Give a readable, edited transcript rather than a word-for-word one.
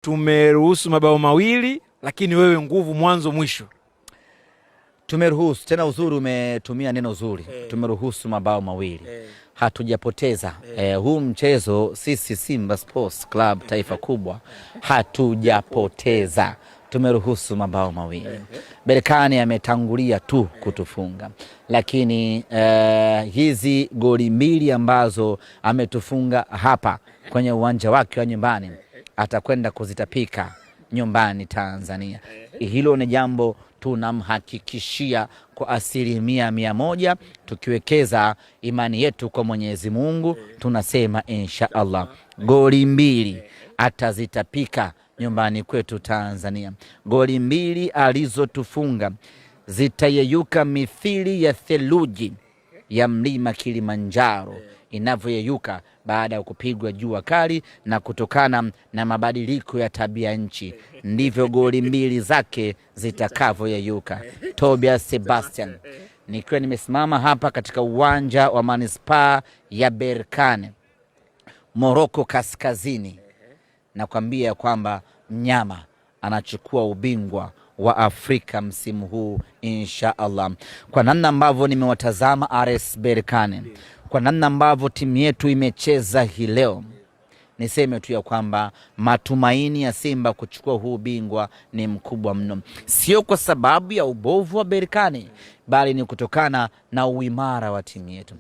Tumeruhusu mabao 2, lakini wewe nguvu mwanzo mwisho. Tumeruhusu tena, uzuri umetumia neno zuri, tumeruhusu mabao 2, hatujapoteza. Huu mchezo sisi Simba Sports Club, taifa kubwa, hatujapoteza, tumeruhusu mabao 2. Berkane ametangulia tu kutufunga, lakini hizi goli 2 ambazo ametufunga hapa kwenye uwanja wake wa nyumbani atakwenda kuzitapika nyumbani Tanzania. Hilo ni jambo tunamhakikishia kwa 100%, tukiwekeza imani yetu kwa Mwenyezi Mungu, tunasema insha Allah goli 2 atazitapika nyumbani kwetu Tanzania. Goli 2 alizotufunga zitayeyuka mithili ya theluji ya mlima Kilimanjaro inavyoyeyuka baada ya kupigwa jua kali na kutokana na mabadiliko ya tabia nchi, ndivyo goli 2 zake zitakavyoyeyuka. Tobias Sebastian, nikiwa nimesimama hapa katika uwanja wa manispaa ya Berkane, Morocco Kaskazini, nakwambia kwamba mnyama anachukua ubingwa wa Afrika msimu huu insha Allah. Kwa namna ambavyo nimewatazama RS Berkane, kwa namna ambavyo timu yetu imecheza hii leo, niseme tu ya kwamba matumaini ya Simba kuchukua huu bingwa ni mkubwa mno. Sio kwa sababu ya ubovu wa Berkane, bali ni kutokana na uimara wa timu yetu.